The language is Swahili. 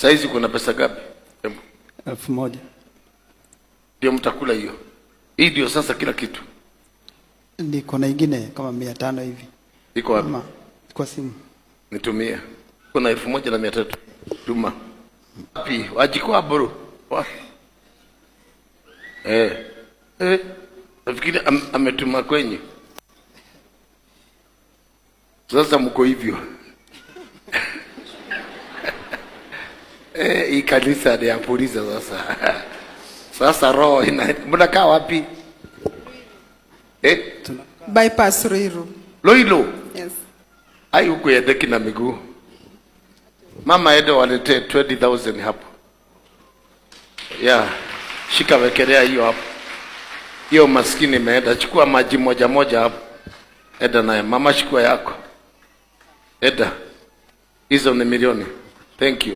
Saizi kuna pesa ngapi? Hebu. 1000. Ndio mtakula hiyo. Hii ndio sasa kila kitu. Niko na ingine kama 500 hivi. Iko wapi? Ama kwa simu. Nitumie. Kuna 1300. Tuma. Wapi? Wajikoa bro. Wapi? Eh. Eh. Nafikiri ametuma kwenye. Sasa mko hivyo. Eh, hii kanisa ni ya polisi sasa. Sasa roho ina mnakaa wapi? Eh? Bypass Ruiru. Loilo. Yes. Ai, huku yendeki na miguu. Mama ende waletee 20,000 hapo. Yeah. Shika, wekelea hiyo hapo. Hiyo maskini imeenda. Chukua maji moja moja hapo. Enda naye. Mama, chukua yako. Enda. Hizo ni milioni. Thank you.